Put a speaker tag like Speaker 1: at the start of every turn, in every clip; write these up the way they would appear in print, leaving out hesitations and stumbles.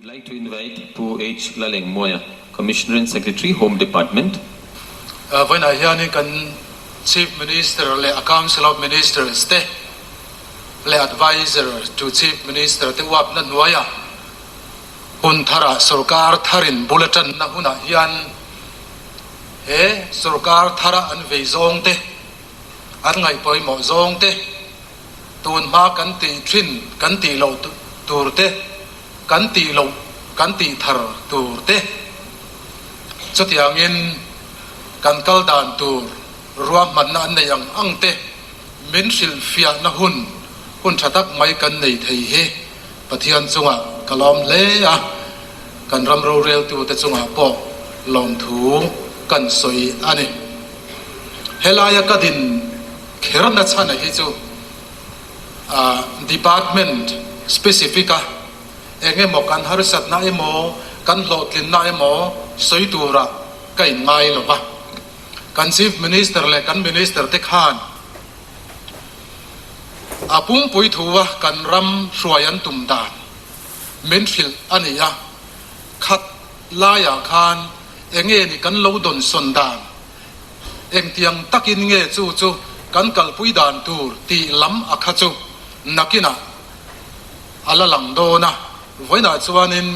Speaker 1: We'd like to invite Pu H. Lalengmawia, Commissioner and Secretary, Home Department.
Speaker 2: Vawiinah hianin kan Chief Minister leh a Council of Ministers te leh Adviser to Chief Minister te uapna hnuaia hun tharah sorkar tharin bul a tanna hunah hian he sorkar thara an vei zawng te, an ngaihpawimawh zawng te, tun hma kan tih thin kan tih loh tur te, kan tih loh kan tih thar tur te, chutiangin kan kal dan tur ruahmanna an nei ang ang te min hrilhfiahna hun hun tha tak mai kan nei thei hi Pathian chungah ka lawm hle a, kan ram roreltute chungah pawh lawmthu kan sawi a ni. Helaia ka din kherna chhana hi chu department specific a eng emaw kan harsatna emaw kan hlawhtlinna emaw sawi turah ka inngai lo va. Kan Chief Minister leh kan Minister te khan a pungpui thu a kan ram hruai an tum dan min hrilh a ni a, khat laiah khan enge ni kan lo dawnsawn dan Engtiang takin nge chu chu kan kalpui dan tur tih lam a kha chu nakinah a la lang dawn a, vawiinah chuanin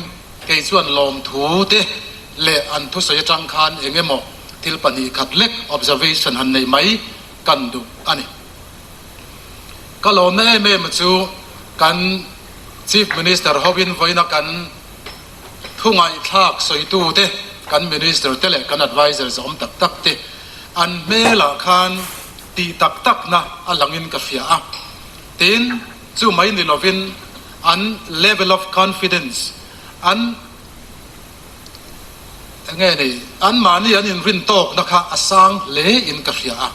Speaker 2: kei chuan lawmthu te leh an thusawi atang khan eng emaw thil 2 khat lek observation han nei mai kan duh a ni. Ka lawmna em em chu kan Chief Minister hovin vawiina kan Thu ngaihthlak sawitute, kan Minister te leh kan Advisors awm tak tak te an hmelah khan tih tak takna a langin ka hria a. Tin, chu mai ni lovin an level of confidence, an enge ni, anmahni an inrin tawkna kha a sang hle in ka hria a.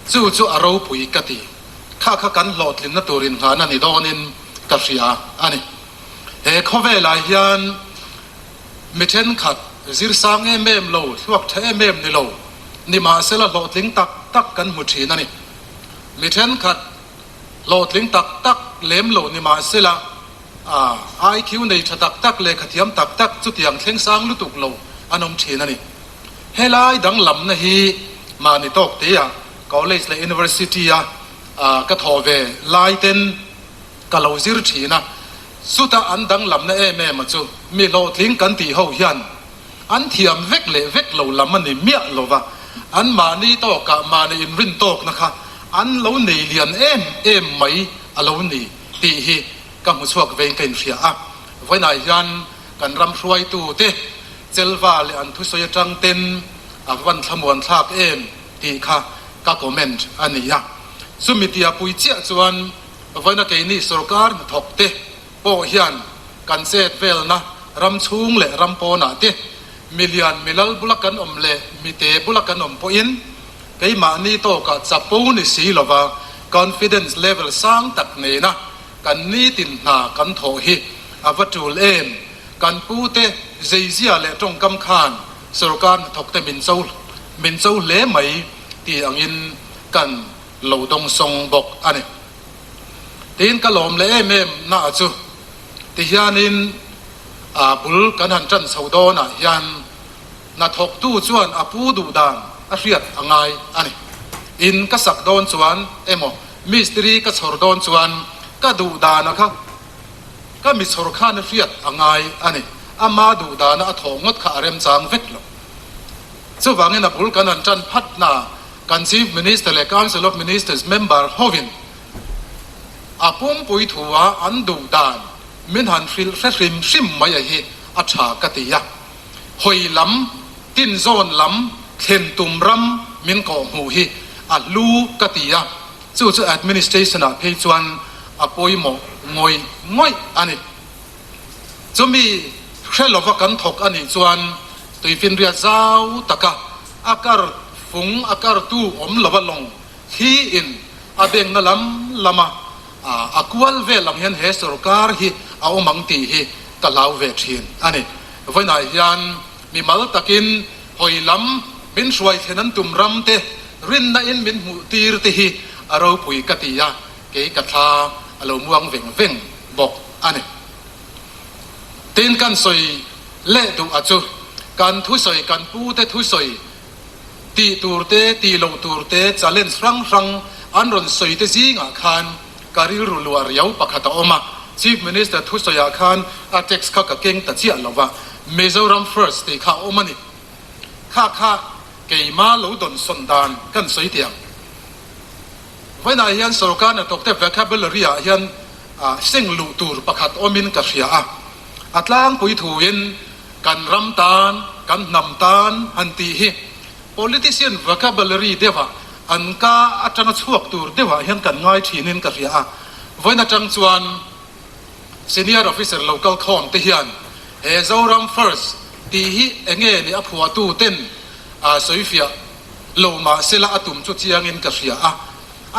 Speaker 2: Chu chu a ropui ka ti. Kha kha kan hlawhtlinna tur inngahna ni dawnin ka hria a ni. He khawvelah hian mi thenkhat zir sang em em lo, thluak tha em em ni lo, nimahsela hlawhtling tak tak kan hmu thin a ni. Mi thenkhat hlawhtling tak tak lem lo nimahsela IQ nei tha tak tak, lehkha thiam tak tak chutiang thleng sang lutuk lo an awm thin a ni. Helai danglamna hi mahni tawk teah college leh university-a ka thawh ve lai ten, Ka lo zir thin a, chuta an danglamna em em a chu mi hlawhtling kan tih ho hian an thiam vek leh vek lo lam a ni miah lo va, an mahni tawkah mahni inrin tawkna kha an lo nei lian em em mai a lo ni tih hi ka hmu chhuak vein ka inhria a. Vawiinah hian kan ram hruaitute Chelva leh an thusawi atang ten a van thlamuan thlak em tih kha ka comment a ni a, chumi tia pui chiah chuan Vawiina keini sorkar hnathawk te pawh hian kan chet velna ram chhung leh ram pawnah te, milian milal bula kan awm leh mite bula kan awm pawhin keimahni tawkah chapo ni si lova confidence level sang tak nena kan nitin hna kan thawh hi a va tul em? Kan pute zeizia leh tawngkam khan sorkar hnathawk te min cho min cho hle mai tih angin kan lo dawngsawng bawk a ni. Tiin ka lawm leh em em na a chu tihianin a bul kan han tan chho dawnah hian hnathawktu chuan a pu duh dan a hriat a ngai a ni. In ka sak dawn chuan emaw mistiri ka chhawr dawn chuan ka duh dana kha ka mi chhawr khan a hriat a ngai a ni. Ama duh dana a thawh ngawt kha a remchang vek lo. Chuvangin a bul kan han tan phat na Kan Chief Minister leh Council of Ministers member hovin a pumpui thua an duh dan min han hrilh hre hrim hrim mai a hi a tha ka ti a. Hawi lam, tinzawn lam, thlen tum ram min kawh hmuh hi a hlu ka ti a, chu chu administration ah phei chuan a pawimawh ngawih ngawih a ni. Chumi hre lova kan thawk a nih chuan tuifinriat zau taka A kar fung a kar tu awm lova lawng thli in a bengna lam lama a kual vel ang hian he sorkar hi a awm ang tih hi ka hlau ve thin a ni. Vawiinah hian mimal takin hawi lam min hruai thlen an tum ram te rinna in min hmuh tir te hi a ropui ka ti a, kei ka thla a lo muang veng veng bawk a ni. Tin kan sawi leh duh a chu kan thusawi kan pu te thusawi tih tur te tih loh tur te challenge hrang hrang an rawn sawi te zingah khan ka rilru luah riau pakhat a awm a. Chief Minister thusawiah khan a text kha ka keng ta chiah lo va, Mizoram first tih kha a awm a ni. Kha kha keima lo dawnsawn dan kan sawi tiang. Vawiinah hian sorkar hnathawkte vocabulary ah hian seng luh tur pakhat awmin ka hria a, a tlangpui thuin kan ram tan, kan hnam tan han tih hi politician vocabulary deuhah an ka atanga chhuak tur deuhah hian kan ngai thinin ka hria a. Vawiin atang chuan senior officer lo kal khawm te hian he Zoram First tih hi enge ni a phuahtu ten a sawifiah lo mahsela a tum chu chiangin ka hria a,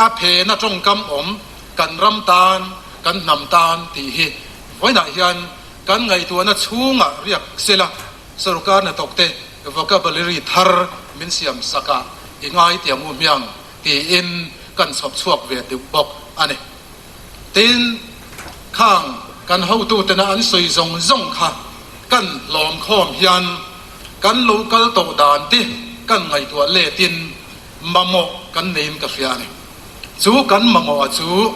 Speaker 2: a phena tawngkam awm kan ram tan, kan hnam tan tih hi vawiinah hian kan ngaihtuahna chhungah riak sela sorkar hnathawkte vocabulary thar min siam sak a, i ngai tiang u hmiang tiin kan chhawp chhuak ve deuh bawk a ni. Tin, khang kan hotutena an sawi zawng zawng kha kan hlawm khawm hian kan lo kal tawh dan te kan ngaihtuah letin mamawh kan neiin ka hria a ni. Chu kan mamawh a chu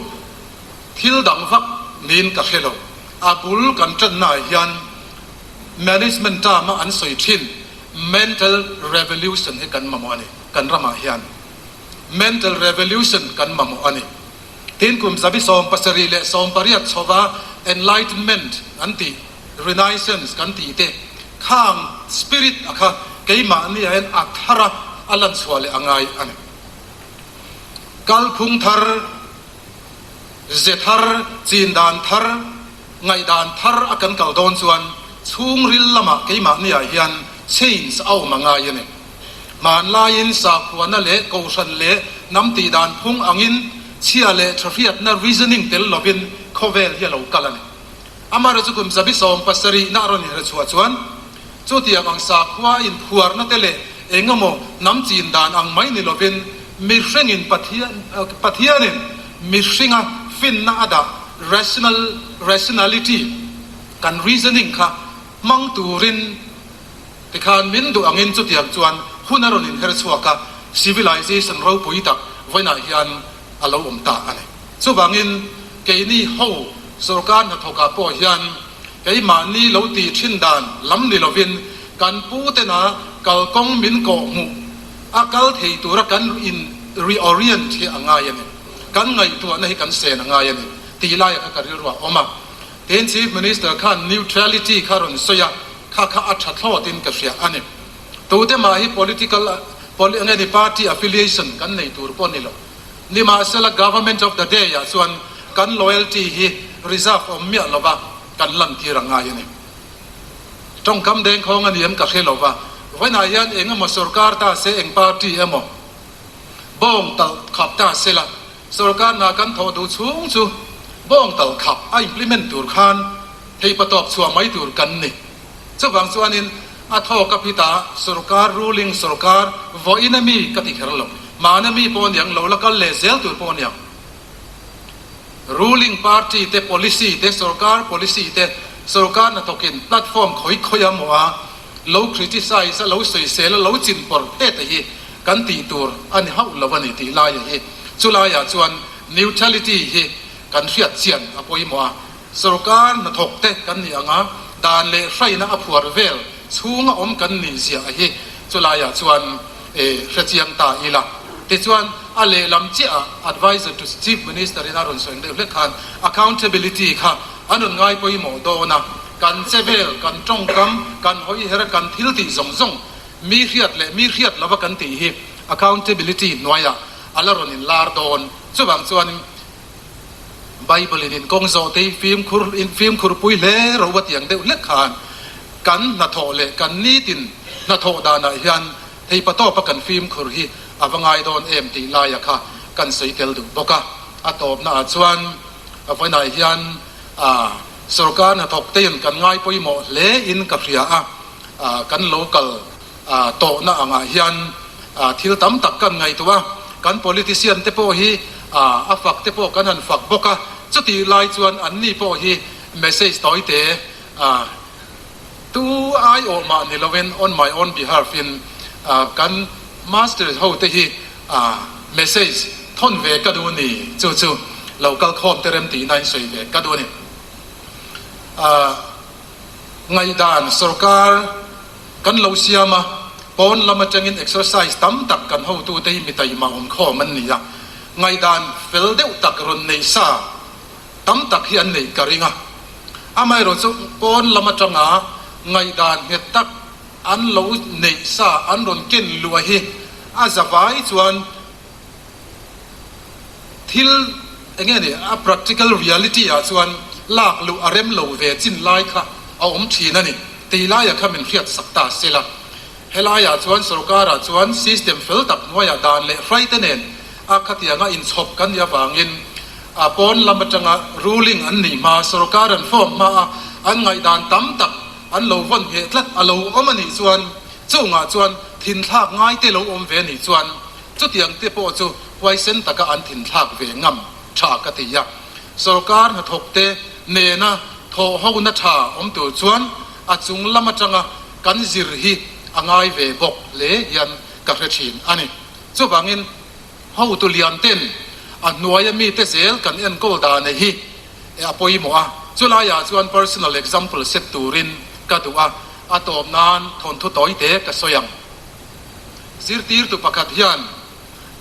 Speaker 2: thil dang vak niin ka hre lo. A bul kan tannaah hian management term a an sawi thin mental revolution hi kan mamawh a ni. Kan ramah hian mental revolution kan mamawh a ni. Tin, kum 1878 chhova Enlightenment an tih, Renaissance kan tih te khang spirit a kha keimahni ah hian a thar a, a lan chhuah leh a ngai a ni. Kalphung thar, ze thar, chin dan thar, ngaihdan thar a kan kal dawn chuan chhungril lamah keimahni ah hian change a awm a ngai a ni. Hmanlaiin sakhuana leh kohhran leh hnam tihdan phung angin chhia leh tha hriatna reasoning tel lovin khawvel hi a lo kal a ni. Amaherawhchu chu kum 77 na a rawn inhre chhuah chuan chutiang ang sakhua inphuarna te leh eng emaw hnam chin dan ang mai ni lovin mihringin Pathian Pathianin mihringa finna a dah rational rationality kan reasoning kha hmang turin Tikhan min duh angin chutiang chuan hun a rawn inher chhuak a, civilization ropui tak vawiinah hian a lo awm ta a ni. Chuvangin keini ho sorkar hnathawkah pawh hian keimahni lo tih thin dan lam ni lovin kan pu tena kalkawng min kawh hmuh a kal thei tura kan in reorient hi a ngai a ni. Kan ngaihtuahna hi kan sen a ngai a ni tih laia kha ka rilruah a awm a. Tin Chief Minister khan neutrality kha rawn sawi a, kha kha a tha thlawt in ka hria a ni. Tute mah hi political enge ni party affiliation kan nei tur pawh ni lo. Nimahsela government of the day ah chuan kan loyalty hi reserve awm miah lova kan lan tir a ngai a ni. Tawngkam dengkhawng a ni em ka hre lova, vawiinah hian eng emaw sorkar ta se eng party emaw bawng talh khap ta sela Sorkar hna kan thawh duh chhung chu bawng tal khap a implement tur khan theipa tawp chhuah mai tur kan ni. Chuvang chuanin a thawk a phita sorkar ruling sorkar vawiin a mi ka ti kher lo. Mahna mi pawh aniang lo la kal leh zel tur pawh aniang. Ruling party te policy te sorkar policy te sorkar hnathawkin platform khawi khawi a maw a lo criticize a lo sawisel a lo chin pawr phet a hi kan tih tur a ni hauh lo a ni tih laia hi chu laiah chuan neutrality hi kan hriat chian a pawimawh a, sorkar hnathawk te kan nih anga dan leh hraina a phuar vel chhunga awm kan nih ziah a hi chu laiah chuan e hre chiang ta ila. Tichuan a lehlam chiah ah adviser to chief minister in a rawn sawi deuh hlek khan accountability kha an rawn ngai pawimawh dawn a, kan che vel, kan tawngkam, kan hawi her, kan thil tih zawng zawng Mi hriat leh mi hriat lova kan tih hi accountability hnuaiah a la rawn inlar dawn. Chuvang chuan Bible in inkawng zawh te hi fimkhur fimkhur pui hle ro a tiang deuh hlek khan kan hnathawh leh kan nitin hnathawh danah hian theipa tawpa kan fimkhur hi a va ngai dawn em tih laia kha kan sawi tel duh bawk a. A tawpnaah chuan vawiinah hian sorkar hnathawk tein kan ngai pawimawh hle in ka hria a. Kan lo kal tawhna angah hian thil tam tak kan ngaihtuah a, kan politician te pawh hi a fak te pawh kan han fak bawk a, chutih lai chuan anni pawh hi message tawi te Tu ai awh mah ni loin on my own behalf in kan master ho te hi message thawn ve ka duh ni. Chu chu lo kal khawm te rem tihna in sawi ve ka duh a ni. Ngaihdan sorkar kan lo siam a, pawn lam atangin exercise tam tak kan hotute hi mi taima awm khawm an ni a, ngaihdan fel deuh tak rawn nei sa tam tak hi an neih ka ring a. Amaherawh chu pawn lam atanga ngaihdan nghet tak an lo neih sa an rawn ken luah hi a zavai chuan thil eng nge ni a practical reality ah chuan lak luh a rem lo ve chin lai kha a awm thin a ni tih laiah kha min hriat sak ta se la. Helaiah chuan sorkarah chuan system fel tak hnuaiah dan leh hrai te nen a khatianga inchhawp kan nih avangin a pawn lam atanga ruling an nih hma, sorkar an form hma a an ngaihdan tam tak an lo vawn ngheh tlat a lo awm a nih chuan chungah chuan thinthlak ngai te lo awm ve a nih chuan chutiang te pawh chu huaisen taka an thinthlak ve ngam tha ka ti a. Sorkar hnathawk te nena thawhhona tha awm tur chuan a chung lam atanga kan zir hi a ngai ve bawk hle hian ka hre thin a ni. Chuvangin hotu lian ten a hnuaia mite zel kan enkawl dane hi a pawimawh a, chulaiah chuan personal example set turin ka duh a, a tawp nan thawnthu tawite ka sawi ang. Zirtirtu pakhat hian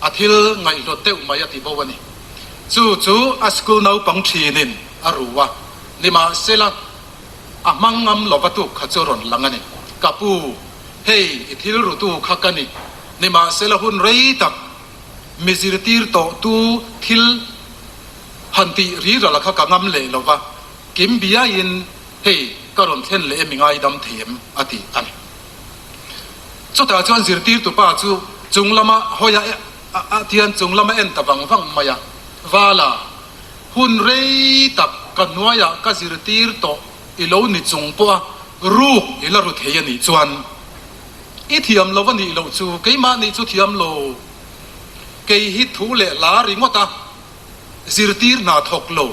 Speaker 2: a thil ngaihhlawt deuh mai a ti bo a ni. Chu chu a school naupang thinin a ru a, nimahsela, A hmang ngam lova tuk kha chu rawn lang a ni. Ka pu, hei i thil rutu kha ka ni. Nimahsela hun rei tak mi zirtir tawh tu thil han tih rirala kha ka ngam leh lova, kim biaiin hei ka rawn thlen leh em i ngaidam thei em? a ti a ni. Chutah chuan zirtirtu pa chu chung lama hawi a a tian chung lama en ta vang vang mai a, Vala, Hun rei tak ka hnuaiah ka zirtir tawh i lo ni chung pawha ruk i la ru thei a nih chuan i thiam lo a nih loh chu keimah nih chu thiam lo. Kei hi thu leh hla ringawt a zirtir hna thawk lo,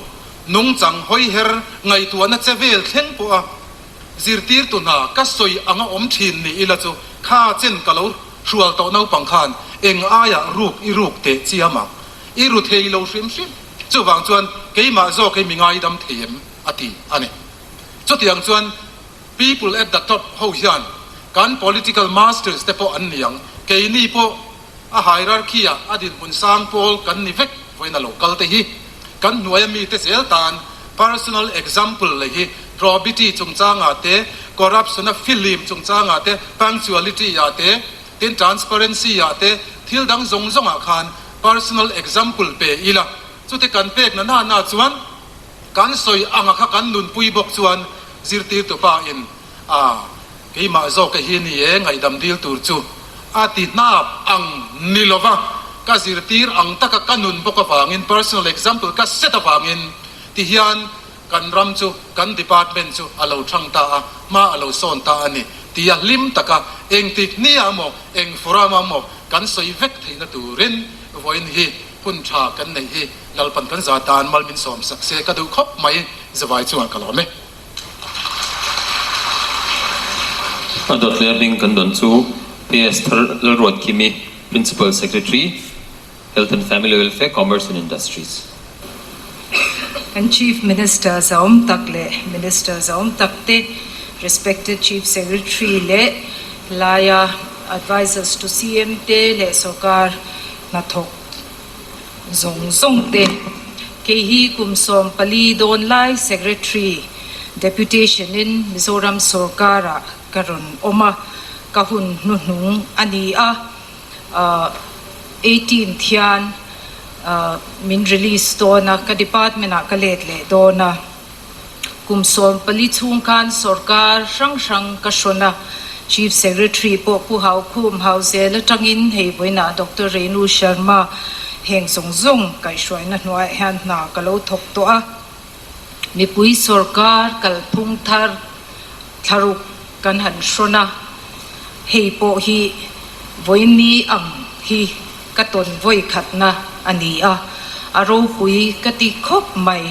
Speaker 2: nungchang hawiher ngaihtuahna che vel thleng pawha zirtirtu hna ka sawi anga awm thin ni ila chu kha chen ka lo hrual tawh naupang khan eng aiah ruk i ruk teh chiam ang. I ru thei lo hrim hrim. Chuvang chuan keimah zawk hi mi ngaidam thei em? a ti a ni. Chutiang chuan people at the top ho hian kan political masters te pawh an ni ang, keini pawh a hierarchy ah a dinhmun sang pawl kan ni vek vawiin a lo kal te hi kan hnuaia mite zel tan personal example leh hi probity chungchangah te, corruption a fihlim chungchangah te, punctuality ah te, tin transparency ah te, thil dang zawng zawngah khan Personal example pe ila, chute kan pek na na na chuan kan sawi anga kha kan nunpui bawk chuan zirtirtu pa in a keimah zawk hi ni e ngaihdam dil tur chu a ti hnap ang ni lova ka zirtir ang taka ka nun bawk avangin personal example ka set avangin ti hian kan ram chu kan department chu a lo thang ta a, hma a lo sawn ta a ni tia hlim taka engtik nia maw eng forum ah maw kan sawi vek theihna turin vawiin hi hun tha kan neih hi Lalpan kan za tan mal min sawm sak se ka duh khawp mai zavai chungah ka lawm e.
Speaker 1: A dawt leh a hming kan dawn chu PS Thar Lalruatkimi, Principal Secretary, Health and Family Welfare, Commerce and Industries.
Speaker 3: Kan Chief Minister zahawm tak leh Minister zahawm tak te, Respected Chief Secretary leh laia Advisors to CM te leh sorkar hnathawk zawng zawng te, kei hi kum 14 dawn lai Secretary Deputation in Mizoram sorkar ah ka rawn awm a, ka hun hnuhnung a ni a. 18 thian min release dawn a, ka department ah ka let leh dawn a. Kum 14 chhung khan sorkar hrang hrang ka hrawn a, Chief Secretary pawh Pu Haukhum Hauzel atangin hei vawiinah Doctor Renu Sharma heng zawng zawng kaihhruaina hnuaiah hian hna ka lo thawk tawh a. Mipui sorkar kalphung thar thlaruk kan han hrawn a, hei pawh hi vawiini ang hi ka tawn vawi khatna a ni a, a ropui ka ti khawp mai.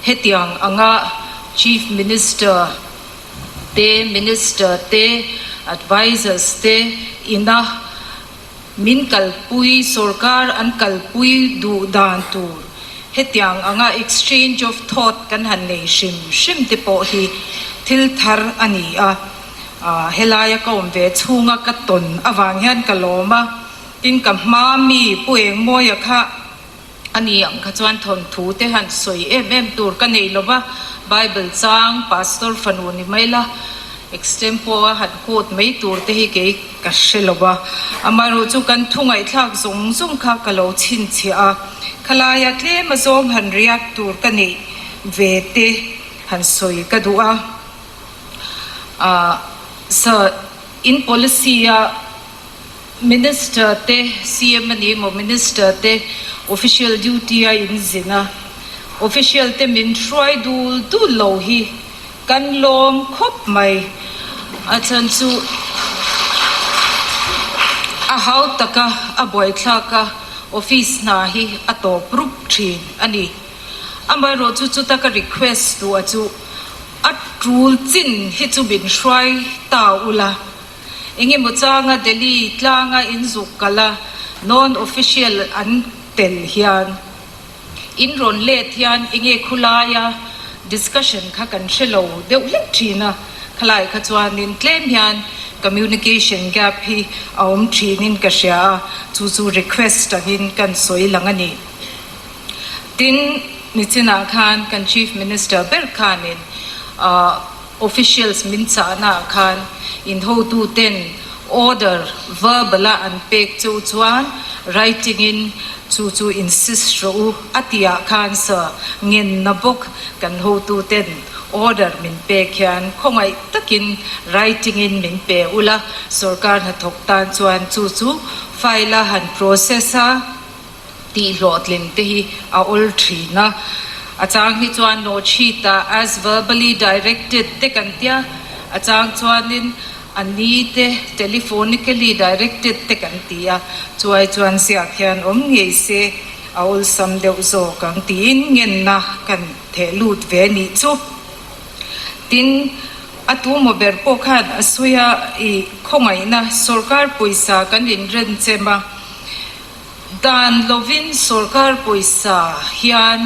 Speaker 3: Hetiang anga Chief Minister. te, Minister te, Advisers te ina min kalpui, sorkar an kalpui duh dan tur hetiang anga exchange of thought kan han nei hrim hrim te pawh hi thil thar a ni a. Helaia ka awm ve chhunga ka tawn avang hian ka lawm a, tin ka hma mi Pu Engmawia kha A ni ang kha chuan thawnthu te han sawi em em tur ka nei lo va, Bible chang Pastor fanu ni mai la, extempo a han quote mai tur te hi kei ka hre lo va. Amaherawh chu kan thu ngaihthlak zawng zawng kha ka lo chhinchhiah a, khalaia tlem a zawng han react tur ka neih ve te han sawi ka duh a. Sir, in policy a. Minister te, CM a ni emaw Minister te official duty a in zin a, official te min hruai dul dul lo hi kan lawm khawp mai. A chhan chu a hau taka a buaithlak a, office hna hi a tawp rup thin a ni. Amaherawh chu chuta ka request duh a chu a tul chin hi chu min hruai ta ula. Engemaw changa Delhi tlanga inzuk kal a, non-official an tel hian in rawn let hian enge khulaia discussion kha kan hre lo deuh hlek thin a, khalai kha chuanin tlem hian communication gap hi a awm thinin ka hria a, chu chu request angin kan sawi lang a ni. Tin, nichinah khan kan Chief Minister ber khanin ah. Officials min chahna ah khan in hotu ten order verbal a an pek chu chuan writing in chu chu insist rawh u a tih ah khan sir ngenna bawk kan hotu ten order min pek hian khawngaih takin writing in min pe ula sorkar hnathawk tan chuan chu chu file a han process a. Tih hlawhtlin te hi a awl thin a. A chang hi chuan note sheet ah as verbally directed te kan tia, a chang chuanin a ni te telephonically directed te kan ti a, chuai chuan ziak hian awm ngei se a awlsam deuh zawk ang tiin ngenna kan theh lut ve nih chu. Tin, a tumaw ber pawh khan a sawi a, ih khawngaihna sorkar pawisa kan inrenchem a, Dan lovin sorkar pawisa hian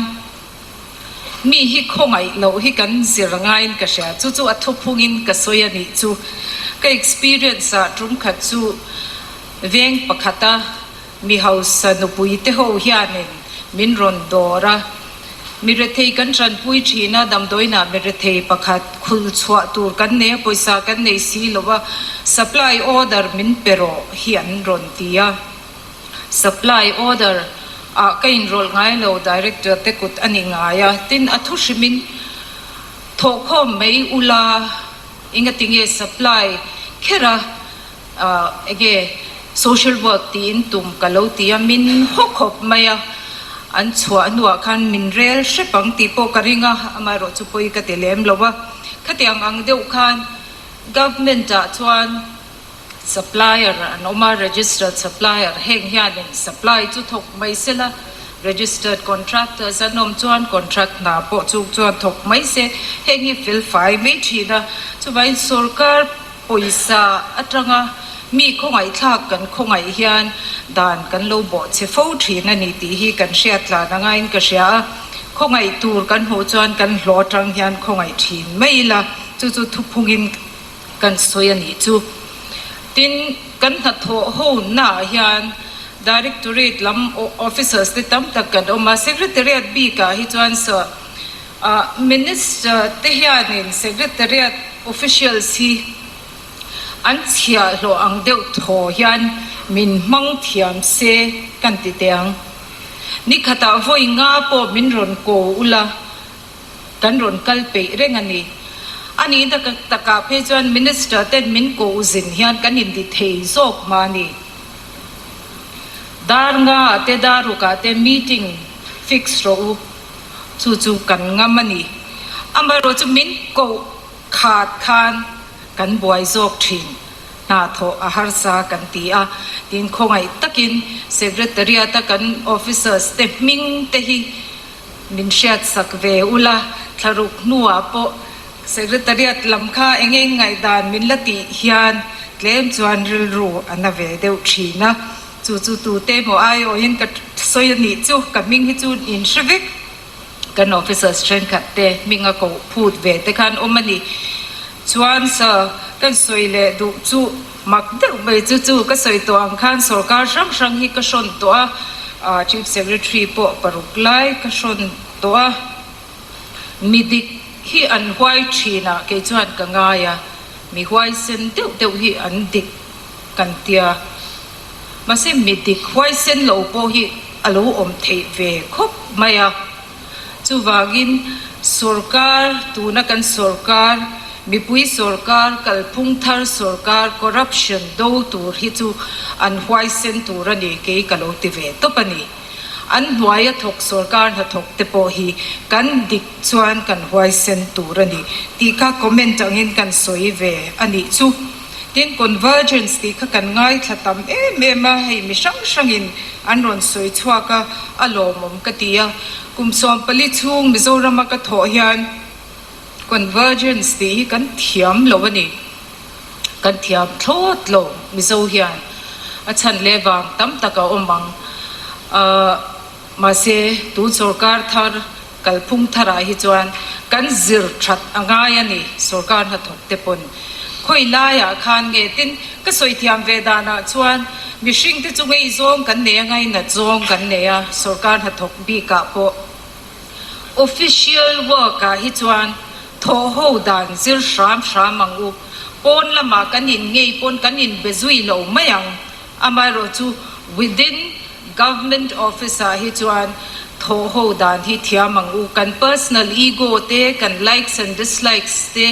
Speaker 3: mi hi khawngaih loh hi kan zir ngaiin ka hria. Chu chu a thuphungin ka sawi a nih chu. Ka experience ah tum khat chu veng pakhata mi hausa nupui te ho hianin min rawn dawr a. Mi rethei kan tanpui thin a, damdawiinah mi rethei pakhat khul chhuah tur kan nei a, pawisa kan nei si lo a, supply order min pe rawh hi an rawn ti a. Supply order ah ka inrawlh ngai lo, Director te kut a ni ngai a, tin a thu hrimin thawhkhawm mai ula engati nge supply kher a enge social work tiin tum ka lo ti a, min haw khawp mai a, an chhuah hnuah khan min rel hrep ang tih pawh ka ring a, amaherawh chu pawi ka ti lem lo a, khatiang ang deuh khan government ah chuan Supplier an awm a, registered supplier heng hianin supply chu thawk mai se la, registered contractors an awm chuan contract hna pawh chu chuan thawk mai se, heng hi fel fai mai thin a. Chuvangin sorkar pawisa atanga mi khawngaihthlak kan khawngaih hian dan kan lo bawh che fo thin a ni tih hi kan hriat tlan a ngaiin ka hria a, khawngaih tur kan hmuh chuan kan hlawh atang hian khawngaih thin mai ila, chu chu thuphungin Kan sawi a nih chu. Tin, kan hnathawh ho naah hian Directorate lam officers te tam tak kan awm a, Secretariat bikah hi chuan saw Minister te hianin Secretariat officials hi an chhiahhlawh ang deuh thaw hian min hmang thiam se kan ti teh ang. Nikhatah vawi nga pawh min rawn ko ula. Kan rawn kal peih reng a ni. A nih tak takah phei chuan Minister ten min koh zin hian kan inti thei zawk hma a ni. Dar nga ah te dar ruk ah te meeting fix rawh u, chu chu kan ngam a ni. Amaherawh chu min koh khat khan kan buai zawk thin. Hna thawh a harsa kan ti a, tin khawngaih takin Secretariat a kan officers te hming te hi, Min hriatsak ve ula, thlaruk hnuah pawh Secretariat lam kha eng eng ngaihdan min la tih hian tlem chuan rilru a na ve deuh thin a, chu chu tute emaw aiawhin ka sawi a nih chu, ka hming hi chu in hre vek. Kan officers thenkhat te hming a koh phut ve te khan awm a ni. Chuan sir, kan sawi leh duh chu mak deuh mai chu chu ka sawi tawh ang khan sorkar hrang hrang hi ka hrawn tawh a, Chief Secretary pawh paruk lai ka hrawn tawh a. Mi dik hi an huai thin a kei chuan ka ngai a, mi huaisen deuh deuh hi an dik kan tia. Mahse mi dik huaisen lo pawh hi a lo awm theih ve khawp mai a. Chuvangin sorkar, tuna kan sorkar, mipui sorkar, kalphung thar sorkar corruption do tur hi chu an huaisen tur a ni kei ka lo ti ve tawp a ni. An hnuaia thawk sorkar hnathawk te pawh hi kan dik chuan kan huaisen tur a ni tih kha comment angin kan sawi ve a nih chu. Tin, convergence tih kha kan ngaithla tam em em a, hei mi hrang hrangin an rawn sawi chhuak a, a lawmawm ka ti a. Kum 14 chhung Mizorama ka thawh hian convergence tih hi kan thiam lo a ni. Kan thiam thlawt lo Mizo hian a chhan leh vang tam tak a awm ang. Ahh mahse tun sorkar thar kalphung tharah hi chuan kan zir that a ngai a ni sorkar hnathawk te pawn. Khawi laiah khan nge tin ka sawi thiam ve danah chuan mihring te chu ngei zawng kan nei a ngainat zawng kan nei a sorkar hnathawk bikah pawh. Official work ah hi chuan thawh ho dan zir hram hram ang u. Pawn lamah kan in ngei pawn kan in be zui lo mai ang. Amaherawh chu within government office ah hi chuan thawh ho dan hi thiam ang u. Kan personal ego te, kan likes and dislikes te,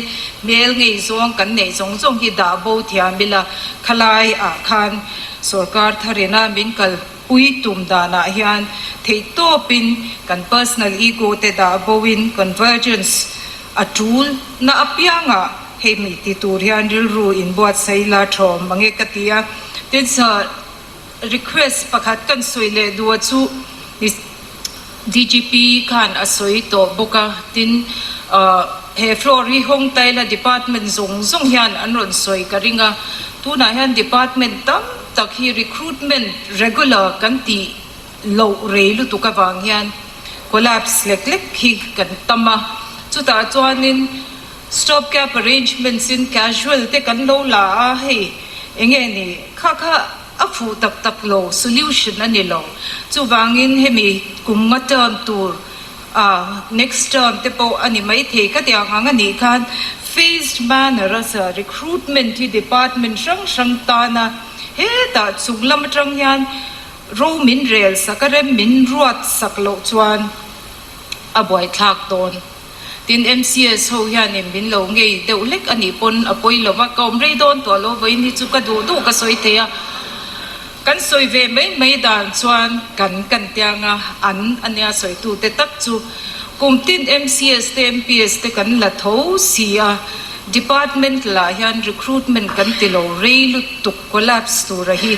Speaker 3: hmel ngei zawng kan neih zawng zawng hi dah bo thiam ila khalai ah khan sorkar tharina min kal Pui tum danah hian theihtawpin kan personal ego te dah boin convergence a tul na apiangah hei mi ti tur hian rilru inbuatsaih la thawm ang e ka ti a. Tin sir, request pakhat kan sawi leh duh a chu DGP khan a sawi tawh bawk a, tin he floor hi hawng taila department zawng zawng hian an rawn sawi ka ring a, tunah hian department tam tak hi recruitment regular kan tih loh rei lutuk avang hian collapse lek lek hi kan tam a, chutah chuanin stop gap arrangements in casual te kan lo la a, hei enge ni kha kha a fuh tak tak lo, solution a ni lo. Chuvangin hemi kum nga term tur a next term te pawh a ni maithei ka tiang ang a nih khan phased manner a sa recruitment hi department hrang hrang tana hetah chung lam atang hian ro min rel sak a rem min ruat sak loh chuan a buaithlak dawn. Tin MCS ho hianin min lo ngei deuh hlek a nih pawn a pawi lo va, ka awm rei dawn tawh lo vawiin hi chu ka duh duh ka sawi thei a. Kan sawi ve mai mai dan chuan kan kan tiang a, an a nia sawitute tak chu kum tin MCS te MPS te kan la tho si a, department lah hian recruitment kan ti lo rei lutuk collapse tura hi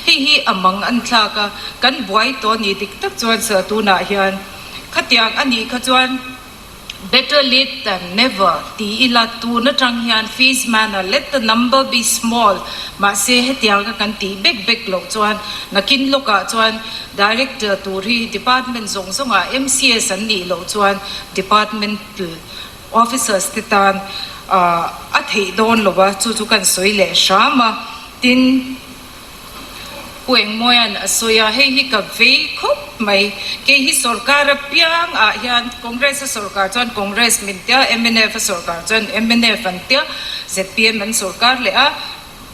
Speaker 3: hei hi a mang an thlak a, kan buai tawh a nih dik tak chuan sir tunah hian khatiang a nih kha chuan Better late than never ti ila tun atang hian fees manner let the number be small mahse hetianga kan tih bek bek loh chuan nakin lawkah chuan Director tur hi department zawng zawngah MCS an nih loh chuan departmental officers te tan a theih dawn lo a chu chu kan sawi leh hram a tin Pu Engmawia'n a sawi a, hei hi ka vei khawp mai. Kei hi sorkar apiang ah hian Congress a sorkar chuan Congress min tia, mnf a sorkar chuan mnf an tia, zpm an sorkar leh a,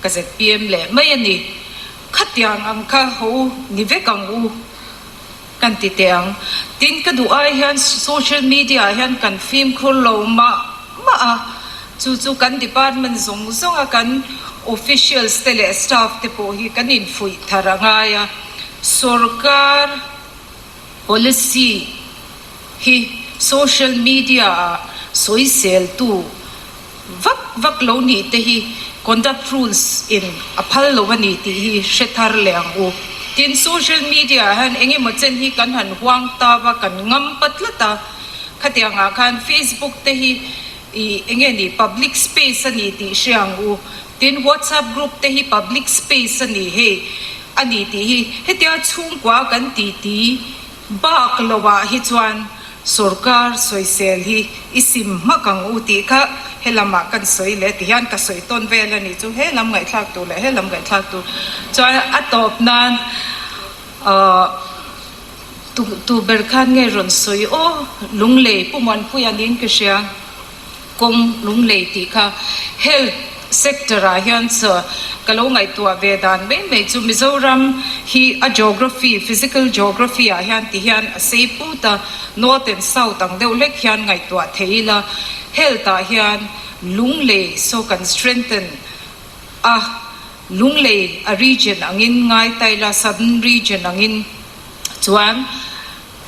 Speaker 3: ka zpm leh mai a ni. Khatiang ang kha ho ni vek ang u kan ti teh ang. Tin, ka duh ai hian social media ah hian kan fimkhur lo mah mah a, chu chu kan department zawng zawnga kan officials te leh staff te pawh hi kan infuih thar a ngai a, sorkar policy hi social media ah sawiseltu Vak vak lo nih te hi conduct rules in a phal lo a ni tih hi hre thar leh ang u. Tin, social media ah hian eng emaw chen hi kan han huang ta va, kan ngam pa tlat a. Khatiang ah khan Facebook te hi I enge ni public space a ni tih hria ang u. Tin, WhatsApp group te hi public space a ni hei a ni tih hi hetia chhungkua kan titi bak lo ah hi chuan sorkar sawisel hi i sim hmak ang u tih kha helam ah kan sawi leh ti hian ka sawi tawn vel a ni chu helam ngaihthlak tur leh helam ngaihthlak tur chuan a tawp nan ahh Tu tu ber khan nge rawn sawi aw Lunglei Pu Muanpuia niin ka hria kawng Lunglei tih kha health sector ah hian chu ka lo ngaihtuah ve dan mai mai chu Mizoram hi a geography physical geography ah hian ti hian a sei put a north and south ang deuh hlek hian ngaihtuah thei ila health ah hian Lunglei saw kan strengthen a Lunglei a region angin ngai ta ila southern region angin Chuan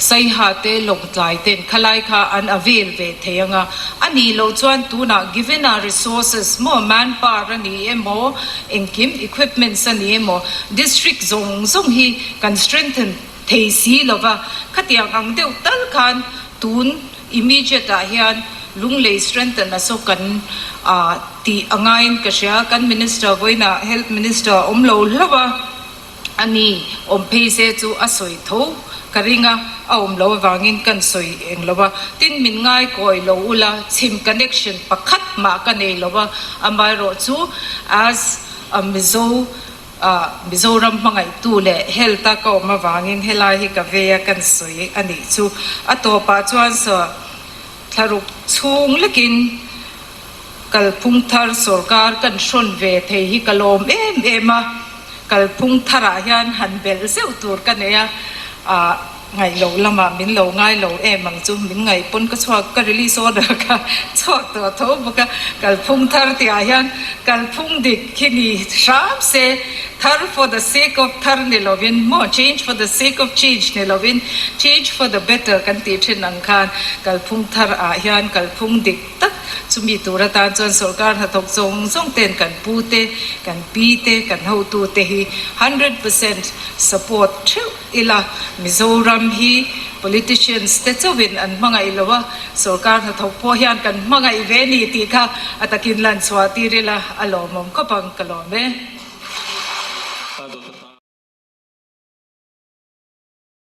Speaker 3: Saiha te Lawngtlai ten khalai kha an avail ve thei ang a, a nih loh chuan tunah given a resources maw manpower a ni emaw engkim equipments a ni emaw district zawng zawng hi kan strengthen thei si lova, khatiang ang deuh tal khan tun immediate ah hian Lunglei strengthen a saw kan tih a ngaiin ka hria, kan minister vawiinah health minister a awm lo hlauh a. A ni, awm phei se chu a sawi tho ka ring a, a awm lo avangin kan sawi eng lo a, tin min ngai kawi lo ula, chhim connection pakhat mah ka nei lo a, amaherawh chu as a Mizo ah Mizoram hmangaihtu leh health a ka awm avangin helai hi ka vei a kan sawi a nih chu. A tawpah chuan saw thlaruk chhung lekin Kalphung thar sorkar kan hrawn ve thei hi ka lawm em em a, kalphung tharah hian han belh zeuh tur ka nei a, ah ngaih loh lamah min lo ngai lo em ang chu, min ngaih pawn ka chhuak ka release order kha chhuak tawh tho bawk a, kalphung thar tihah hian kalphung dik khi ni hram se, thar for the sake of thar ni lovin maw change for the sake of change ni lovin change for the better kan tih thin ang khan kalphung thar ah hian kalphung dik tak. Chumi tur atan chuan sorkar hnathawk zawng zawng ten kan pu te, kan pi te, kan hotu te hi 100% support theuh ila. Mizoram hi politicians te chauhin an hmangaih lo a, sorkar hnathawk pawh hian kan hmangaih ve ni tih kha a takin lan chhuah tir ila a lawmawm khawp ang ka lawm e.